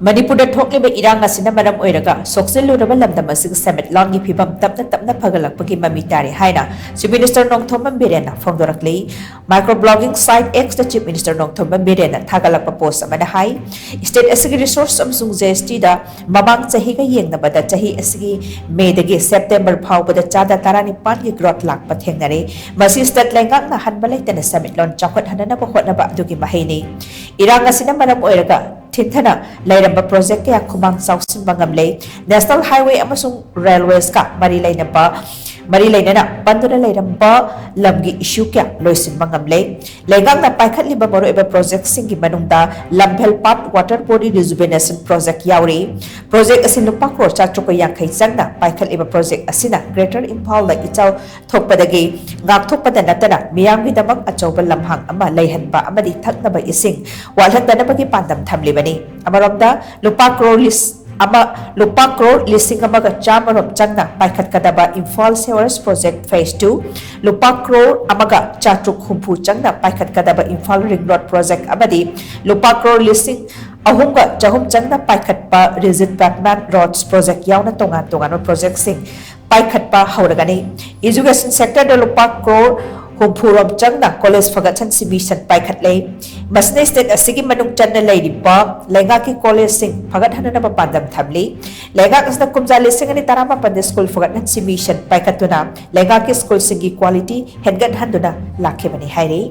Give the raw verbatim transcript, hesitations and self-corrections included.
ꯃꯅꯤꯄꯨꯔꯗ ꯊꯣꯛꯂꯤꯕ ꯏꯔꯥꯡ ꯑꯁꯤꯅ ꯃꯔꯝ ꯑꯣꯏꯔꯒ ꯁꯣꯛꯆꯤꯜꯂꯨꯔꯕ ꯂꯝꯗꯝ ꯑꯁꯤꯒꯤ ꯁꯦꯟꯃꯤꯠꯂꯣꯟꯒꯤ ꯐꯤꯕꯝ ꯇꯞꯅ ꯇꯞꯅ ꯐꯒꯠꯂꯛꯄꯒꯤ ꯃꯃꯤ ꯇꯥꯔꯦ ꯍꯥꯏꯅ Chief Minister Nongthombam ꯕꯤꯔꯦꯟꯅ ꯐꯣꯡꯗꯣꯔꯛꯂꯤ꯫ Microblogging site X ꯇ Chief Minister ꯅꯣꯡꯊꯣꯝꯕꯝ ꯕꯤꯔꯦꯟꯅ ꯊꯥꯒꯠꯂꯛꯄ post ꯑꯃꯗ ꯍꯥꯏ, state ꯑꯁꯤꯒꯤ resource ꯑꯃꯁꯨꯡ G S T ꯗ ꯃꯃꯥꯡ ꯆꯍꯤꯒ ꯌꯦꯡꯅꯕꯗ ꯆꯍꯤ ꯑꯁꯤꯒꯤ ꯃꯦꯗꯒꯤ ꯁꯦꯞꯇꯦꯝꯕꯔ ꯐꯥꯎꯕꯗ ꯆꯥꯗ ꯇꯔꯥꯅꯤꯄꯥꯟꯒꯤ growth ꯂꯥꯛꯄ ꯊꯦꯡꯅꯔꯦ꯫ ꯃꯁꯤ state ꯂꯩꯉꯥꯛꯅ ꯍꯟꯕ ꯂꯩꯇꯅ ꯁꯦꯟꯃꯤꯠꯂꯣꯟ ꯆꯥꯎꯈꯠꯍꯟꯅꯅꯕ ꯍꯣꯠꯅꯕ ꯑꯗꯨꯒꯤ ꯃꯍꯩꯅꯤ꯫ ꯏꯔꯥꯡ ꯑꯁꯤꯅ ꯃꯔꯝ ꯑꯣꯏꯔꯒ ꯊꯤꯟꯊꯅ ꯂꯩꯔꯝꯕ project ꯀꯌꯥ ꯈꯨꯃꯥꯡ ꯆꯥꯎꯁꯤꯟꯕ ꯉꯝꯂꯦ꯫ National highway ꯑꯃꯁꯨꯡ railways ꯀ ꯃꯔꯤ ꯂꯩꯅꯕ, ꯃꯔꯤ ꯂꯩꯅꯅ ꯄꯟꯗꯨꯅ ꯂꯩꯔꯝꯕ ꯂꯝꯒꯤ issue ꯀꯌꯥ ꯂꯣꯏꯁꯤꯟꯕ ꯉꯝꯂꯦ꯫ ꯂꯩꯉꯥꯛꯅ ꯄꯥꯏꯈꯠꯂꯤꯕ ꯃꯔꯨꯑꯣꯏꯕ project ꯁꯤꯡꯒꯤ ꯃꯅꯨꯡꯗ ꯂꯝꯐꯦꯜ ꯄꯥꯠ water body rejuvenation project ꯌꯥꯎꯔꯤ꯫ Project ꯑꯁꯤ ꯂꯨꯄꯥ ꯀ꯭ꯔꯣꯔ ꯆꯥꯇ꯭ꯔꯨꯛꯀ ꯌꯥꯡꯈꯩ ꯆꯪꯅ ꯄꯥꯏꯈꯠꯂꯤꯕ project ꯑꯁꯤꯅ Greater ꯏꯝꯐꯥꯜꯗ ꯏꯆꯥꯎ ꯊꯣꯛꯄꯗꯒꯤ ꯉꯥꯛꯊꯣꯛꯄꯗ ꯅꯠꯇꯅ ꯃꯤꯌꯥꯝꯒꯤꯗꯃꯛ ꯑꯆꯧꯕ ꯂꯝꯍꯥꯡ ꯑꯃ ꯂꯩꯍꯟꯕ ꯑꯃꯗꯤ ꯊꯛꯅꯕ ꯏꯁꯤꯡ ꯋꯥꯠꯍꯟꯗꯅꯕꯒꯤ ꯄꯥꯟꯗꯝ ꯊꯝꯂꯤꯕꯅꯤ꯫ ꯑꯃꯔꯣꯝꯗ ꯂꯨꯄꯥ ꯀ꯭ꯔꯣꯔ ꯂꯤꯁ ꯑꯃ, ꯂꯨꯄꯥ ꯀ꯭ꯔꯣꯔ ꯂꯤꯁꯤꯡ ꯑꯃꯒ ꯆꯥꯝꯃ ꯔꯣꯝ ꯆꯪꯅ ꯄꯥꯏꯈꯠꯀꯗꯕ Imphal sewage project phase two, ꯂꯨꯄꯥ ꯀ꯭ꯔꯣꯔ ꯑꯃꯒ ꯆꯥꯇ꯭ꯔꯨꯛ ꯍꯨꯝꯐꯨ ꯆꯪꯅ ꯄꯥꯏꯈꯠꯀꯗꯕ ꯏꯝꯐꯥꯜ ring road project ꯑꯃꯗꯤ ꯂꯨꯄꯥ ꯀ꯭ꯔꯣꯔ ꯂꯤꯁꯤꯡ ꯑꯍꯨꯝꯒ ꯆꯍꯨꯝ ꯆꯪꯅ ꯄꯥꯏꯈꯠꯄ Rijit Batman roads project ꯌꯥꯎꯅ ꯇꯣꯉꯥꯟ ꯇꯣꯉꯥꯟꯕ project ꯁꯤꯡ ꯄꯥꯏꯈꯠꯄ ꯍꯧꯔꯒꯅꯤ꯫ Education sector ꯗ ꯂꯨꯄꯥ ꯀ꯭ꯔꯣꯔ ꯍꯨꯝꯐꯨ ꯔꯣꯝ ꯆꯪꯅ college ꯐꯒꯠꯍꯟꯁꯤ mission ꯄꯥꯏꯈꯠꯂꯦ꯫ ꯃꯁꯤꯅ state ꯑꯁꯤꯒꯤ ꯃꯅꯨꯡ ꯆꯟꯅ ꯂꯩꯔꯤꯕ ꯂꯩꯉꯥꯛꯀꯤ college ꯁꯤꯡ ꯐꯒꯠꯍꯟꯅꯅꯕ ꯄꯥꯟꯗꯝ ꯊꯝꯂꯤ꯫ ꯂꯩꯉꯥꯛ ꯑꯁꯤꯅ ꯀꯨꯝꯖꯥ ꯂꯤꯁꯤꯡ ꯑꯅꯤ ꯇꯔꯥꯃꯥꯄꯟꯗ school ꯐꯒꯠꯍꯟꯁꯤ mission ꯄꯥꯏꯈꯠꯇꯨꯅ ꯂꯩꯉꯥꯛꯀꯤ school ꯁꯤꯡꯒꯤ quality ꯍꯦꯟꯒꯠꯍꯟꯗꯨꯅ ꯂꯥꯛꯈꯤꯕꯅꯤ ꯍꯥꯏꯔꯤ꯫